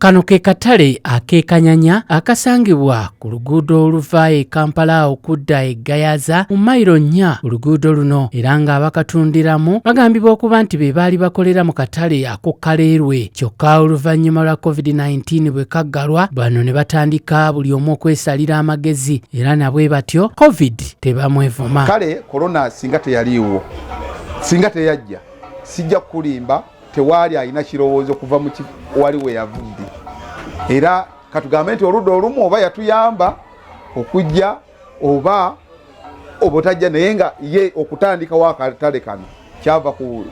Kano ke katale ak'e Kanyanya akasangibwa ku luguudo oluva e Kampala okudda e Gayaza mu mayiro nnya ku luguudo luno, era ng'abakatundiramu bagambibwa okuba nti be baali bakolera mu katale ak'o Kaleerwe. Kyokka oluvannyuma lwa COVID-19 bwe kaggalwa, bano ne batandika buli omu okwesalira amagezi, era na bwe batyo COVID tebamwevuma. Kale korona singa teyaliiwo, singa teyajja, sijja kukulimba, tewaali alina kirowoozo kuva mu wali we yavudde. Era katugambe nti oludda olumu oba yatuyamba okujja oba obutajja, naye nga ye okutandikawo akatale kano kyava ku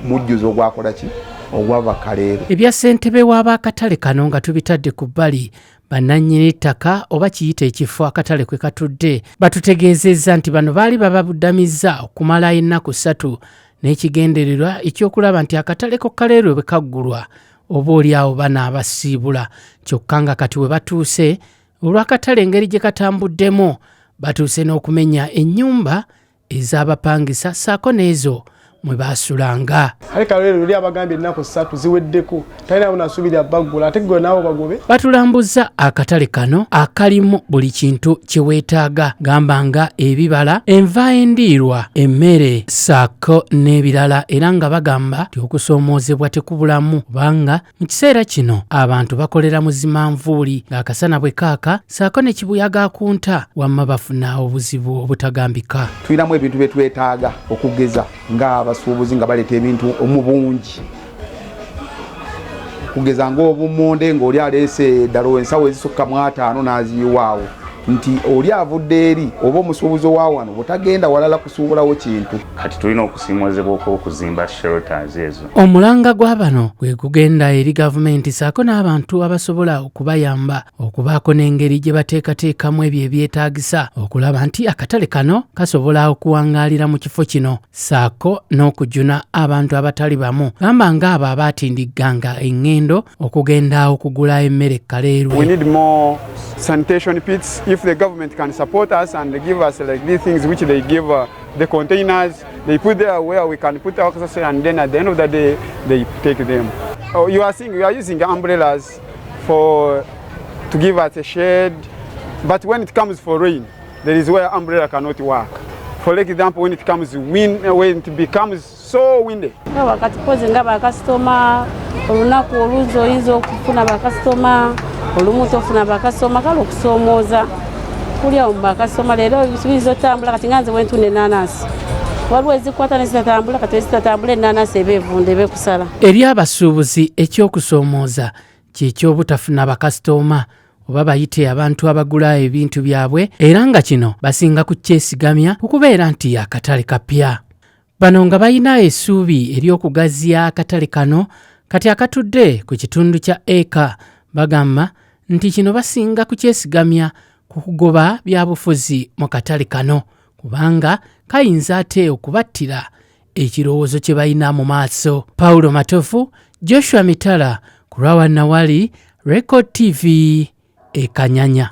mujjuzo ogwakola ki ogwava Kaleerwe. Ebya ssentebe w'abakatale kano nga tubitadde ku bbali, bannannyini ttaka oba kiyite ekifo akatale kwe katudde batutegeezezza nti bano baali bababudamizza okumala ennaku 3 n'ekigendererwa eky'okulaba nti akatale ko Kaleerwe bwe kaggulwa oba oli awo banaabasiibula, kyokka nga kati we batuuse olw'akatale engeri gye katambuddemu batuuse n'okumenya ennyumba ez'abapangisa ssaako n'ezo mwe baasulanga. Ale Kaleerwe luli abagambye ennaku 3 ziweddeko, talina bunasuubira baggula, ate gwe naawe bagobe. Batulambuzza akatale kano akalimu buli kintu kye weetaaga, gamba nga ebibala, enva endiirwa, emmere ssaako n'ebirala, era nga bagamba nti okusoomoozebwa tekubulamu kubanga mu kiseera kino abantu bakolera mu zimanvuuli ng'akasana bwe kaaka ssaako ne kibuyaga akunta, wamma bafuna obuzibu obutagambika. Tulinamu ebintu bye twetaaga okugeza ng'abasuubuzi nga baleeta ebintu mu bungi, okugeza ng'obumonde ng'oli aleese eddala ensawo ezisukka mu 50 n'aziyiwaawo, nti oli avudde eri oba omusuubuzi owa wano bw'otagenda walala kusuubulawo kintu. Kati tulina okusiimozebwa okw'okuzimba shelters ezo. Omulanga gwa bano gwe gugenda eri gavumenti ssaako n'abantu abasobola okubayamba okubaako n'engeri gye bateekateekamu ebyo ebyetaagisa okulaba nti akatale kano kasobola okuwangaalira mu kifo kino ssaako n'okujuna abantu abatali bamu, gamba ng'abo abaatindigganga eŋŋendo okugenda okugula emmere Kaleerwe. We need more sanitation pits. If the government can support us and give us like these things which they give, the containers, they put there where we can put our accessories, and then at the end of the day they take them. Oh, you are seeing we are using umbrellas for to give us a shade, but when it comes for rain, there is where umbrella cannot work. For example, when it comes wind, when it becomes so windy. Wakati pozi nga bakasitoma olunaku olunzi oyinza okufuna bakasitoma, olumu tofuna bakasitoma, kale okusoomooza kuli awo mu bakasitoma. Leero biyinza otambula, kati nga nze bwentunda ennaanansi, waliwo ezikwata nezitatambula, kati ezitatambula ennaanansi eba evunda eba ekusala. Eri abasuubuzi ekyokusoomooza kyeky'obutafuna bakasitoma oba bayite abantu abagula ebintu byabwe, era nga kino basinga kukyesigamya ku kubeera nti akatale kapya. Bano nga balina essuubi ery'okugaziya akatale kano kati akatudde ku kitundu kya eka, bagamba nti kino basinga kukyesigamya ku kugoba byabufuzi mu katale kano kubanga kayinza ate okubattira ekirowoozo kye balina mu maaso. Paulo Matovu, Joshua Mitala ku lwa Wannawali, Record TV e Kanyanya.